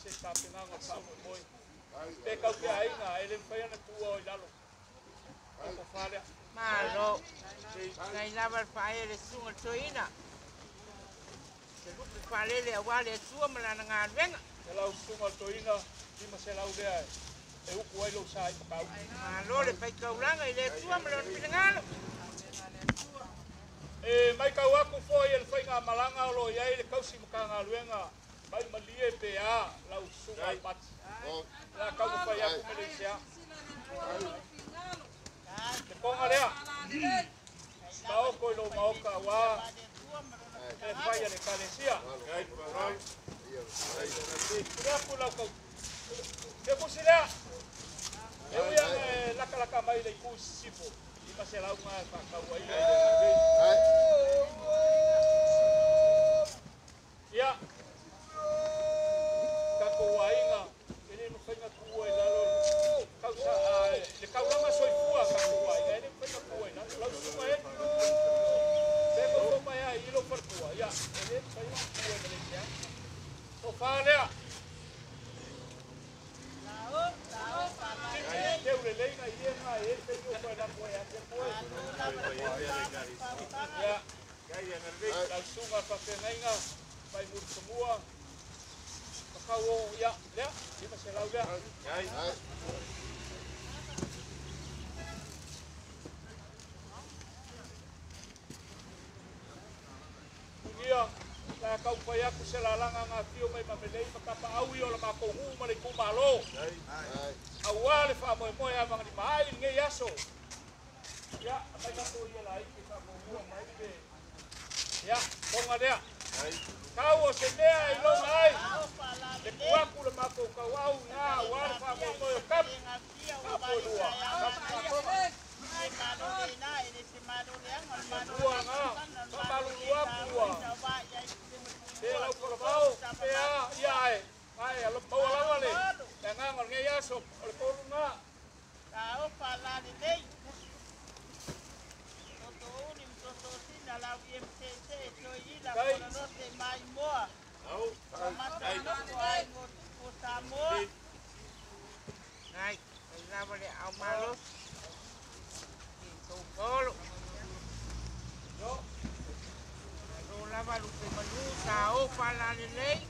se tapenaga o le faamoemoe. Pe kau te aiga, e le mafai ona tuua o i lalo. O tofa lea. Malo. Nai lava le faaea le susuga i le toeaina. Se lupe faalele aua le Atua ma lana galuega. Ia lau susuga i le toeaina, 500 lea e upu ai lou sa i Matautu. Malo le faitaulaga i le Atua ma lona finagalo. E matau atu foi e le faigamalaga o lo o i ai le tausi Matagaluega mai malie pe a lau susuga Almati. O le a taumafai atu me le isea. Le poga lea, taoto i lou maota aua le fai a le Ekalesia. Pule atu lau tausi. Se tusi lea, e ui lava e lakalaka mai le itu i sisifo, 500 na e faatau ai. Ia, tatou aiga, e le mafai ona tuua i lalo le taulaga soifua a tatou aiga, e le mafai ona tuua i lalo. Lau susuga e, pe nofo mai lava i lou faletua, ia, e le mafai ona tuua i Malaysia. Tofa lea. Teu lelei na ia na e te yo ko na ko ya te ko. Ia. Lau susuga faafeagaiga mai Mulifanua. Makau o ia lea 500 lea. Tunia la kau fai atu se lalaga nga afio mai Mamelei ma Tapaau ia o le matou nuu ma le itumalo. Aua le faamoemoe avagalima ai i lenei aso. Ia, aumai tatou ia laiti faamuamua mai pe. Ia, toga lea. Tau o se mea i lona ai, le tu atu le matou tauau i ina aua le faamoemoe o Kapu, Kapu e lua, Kapu Faasoga. Lua na, faamalulu atu ua pe lau falavao, pe a, ia ae, ae maua lava le agaga o lenei aso, o le tolu na. Tai. Nai, fai lava le ao malosi i tou polo. Malo lava lupe manu sa o faalalelei.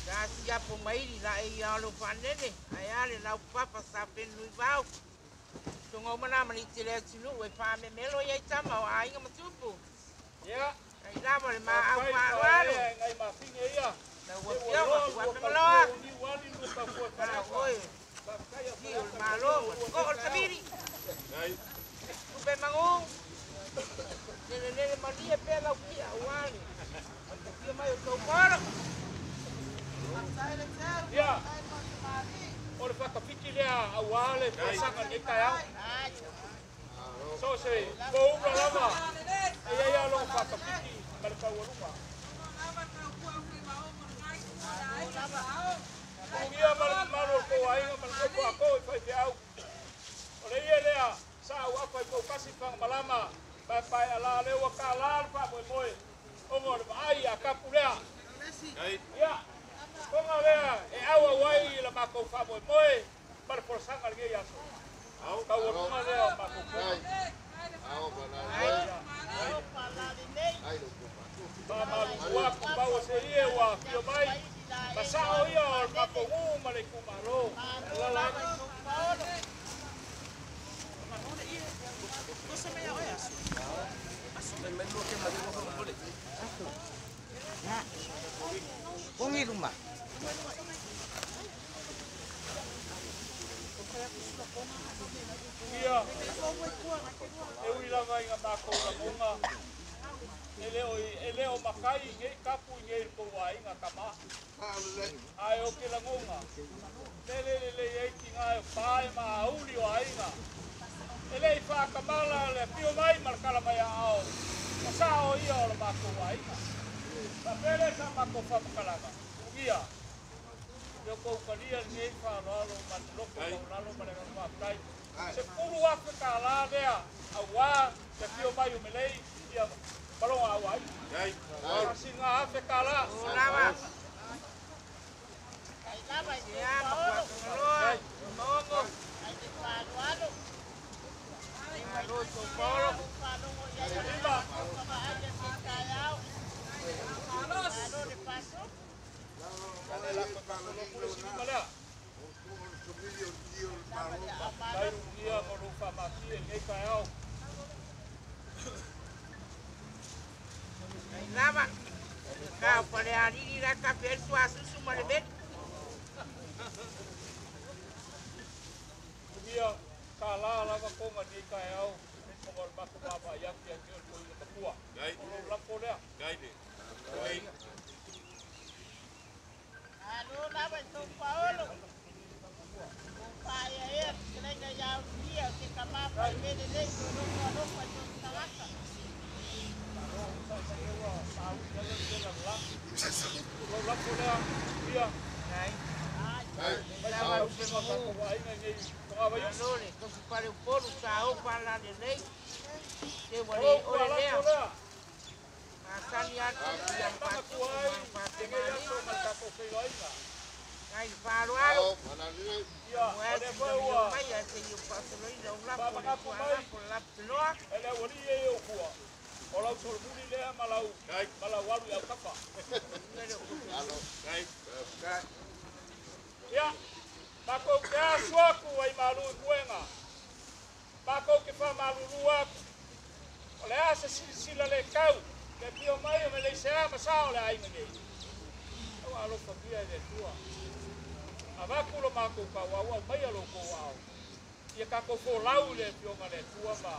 Sa siapo maili la e ia o lou faanene, ae a le laupapa sa fenui vao. Tonga uma na mani te le atunuu e faamemelo i ai tama o aiga ma tupu. Ia. Ai lava le maau faaaloalo. Ngai mafine ia. Lau afioga, Tuape Maloa. Sa oe. Ki o le Malo ma le koo o le savili. Tupe magu. Lelelele malie pea lau kia aua le matafia mai o tou polo. Ia. O le faatafiti lea aua le talosaga i lenei taeao. So se poula lava e i ai lava lona faatafiti ma le taualuga. Tuugia ma le mamalu o le tou aiga ma le nofo a tou i faifeau. O le ie lea sa auafa i Poutasi Fagamalama paepae ala lea ua tala le faamoemoe ona o le vaai a tapu lea. Ia, toga lea e auau ai la matou faamoemoe ma le folasaga i lenei aso. Taualuga lea o matou fono. Faamalulu atu pau o se ie ua afio mai, ma sao ia o le matou nuu ma le itumalo. Alaala atu. Pongi luma. Ia, e ui lava i nga makou lagoga, e le o makai i nei kapu i nei tou aiga tama. Ae o ke lagoga, lele lelei ai tiga e o pae ma auli o aiga. E le i faakamala le afio mai ma le kala mai aao, o sao ia o le matou aiga. Faapea lea sa matou faamatalaga, tuugia, ia outou talia lenei faaaloalo ma le loto maualalo ma le agaga faafetai. $10,000 lea aua le afio mai o Melei ia ma lona auaiga. Faasiga afe tala. O lava. Ia Mapuatogaloa. Maogo. Malo i tou paolo. Lima. Ma lea. Tai lugia mo lou faamasie i lenei taeao. Ai lava. Ka o Falealili la kafe ai le suasusu ma le veli. Lugia tālā lava koga i lenei taeao ona o le matou vaavaai atu ia te oe le toeaina matua. O lou lafo lea. Lou lafo lea, Lugia. Ai. Mai sa Lava lau upega o tatou aiga i nei togavaiusu. Malo le tofi pale upolu sa opa la lelei. Se ua O le lou ole lea. tualafo lea. Masani atu ia Taga mpatuku tua ma ai lenei mpatemali. aso ma le tatou feiloaiga. Ai faaaloalo. Ia, Mo o e lea sina foi mea ua mai ae seia faasoloina o lafo le faamanatu mai tualafo le lapuloa. e le aualii ia i ou tua. O lau solomuli lea ma lau alu i autafa. Ia, matou te aso atu ai malu i puega. Matou te faamalulu atu. O le a se silasila le tau. Ke pio mai o me leisea ma sa o le aiga nei. Ua alofamia e le Atua. Avatu lo matou tauau au mai lo kou ao. Ia tatou folau i le afioga le Atua ma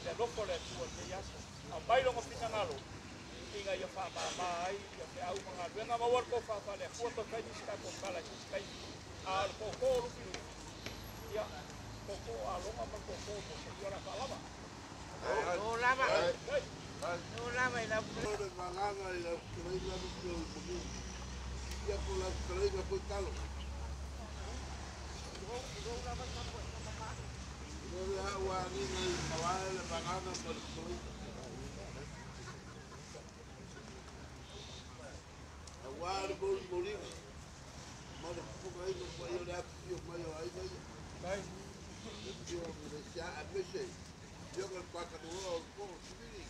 le alofa o le Atua i lenei aso. Aumai logo finagalo ina ia faamāmā ai ia feau ma galuega maua le tofa faale Atua toe fai nisi tatou tala i se isi taimi. A o le tootoo o Lufilufi, ia tootoo aloga ma le tootoo mo seia o le a faalava. O lava. Ai. O lava i lau. Ai. Faafetai lau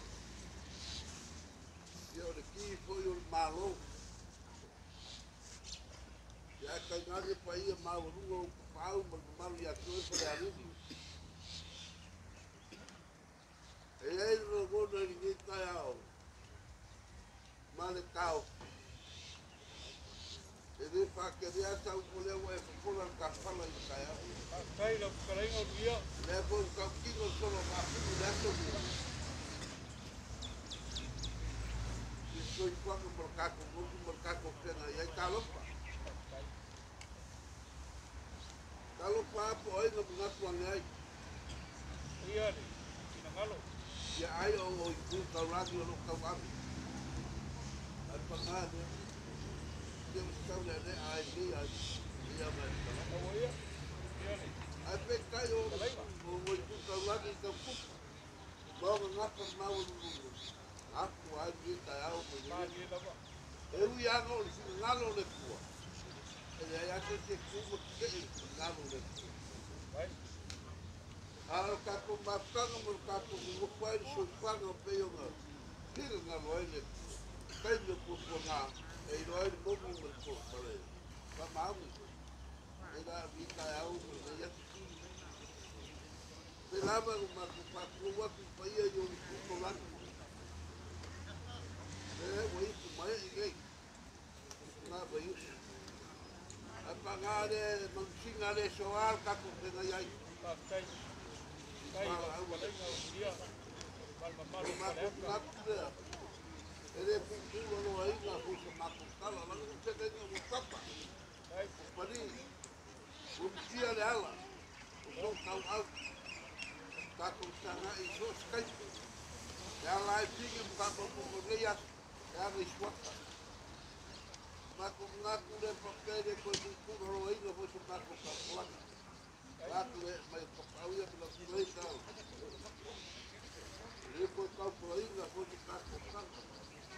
fetalaiga o Luia. Ia le finagalo. Aua ia. Ia le fetalaiga. Malie lava. Ai. Faafetai. Faafetai lau fetalaiga o Luia. Ma le mamalu o Faleata.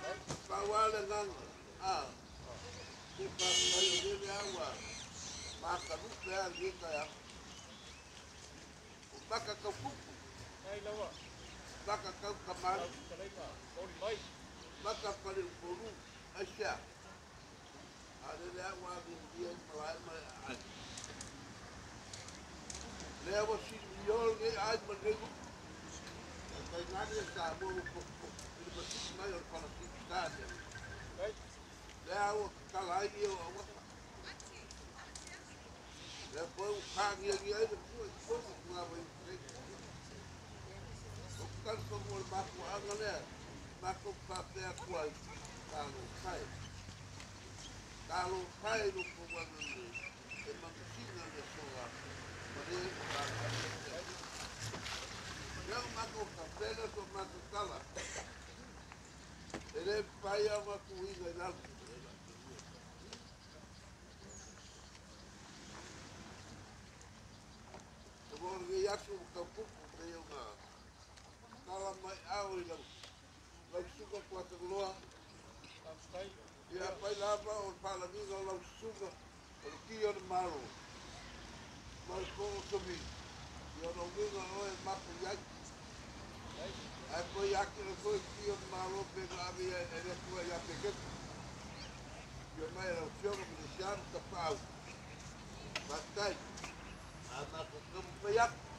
Ai. le agaga, se faafetai o lele lava ua makalupe lava lenei taeao. O maka tau pupu, maka tau kamali, maka faleupolu, aisea? A o lele lava ua agiagia ai malae ma le aai. Lea ua silivio lenei ai ma lenei nuu. Tainane Samoa ua potopoto i le masii mai o le Falasitania. Lea ua tatala ai ia o auata. Lea foi ua fagiagia ai le fua i totonu o tulaga i Ukraine. O te talitonu o le mafuaaga lea matou faapea atu ai, talofa e. Talofa e i lo outou agalelei e manusina le aso ma le o tatou le Atua. Lea ua matou faapea lea o so matou tala, e le mafai lava ona tuuina i lalo. E mo lenei aso ua tau pupu pei ona tala mai ao i lau susuga Tuatagaloa. Ia fai lava o le faalagiga o lau susuga o le ki o le Malo ma le po o Tomi. Ia ona uiga oe mapu i ai. Ae foi ake le foi ki o le Malo pe na ave ia e le atua ia Peketa. Ia mai lau Afioga Minisiano Tapaau. Faafetai. A matou taumafai atu.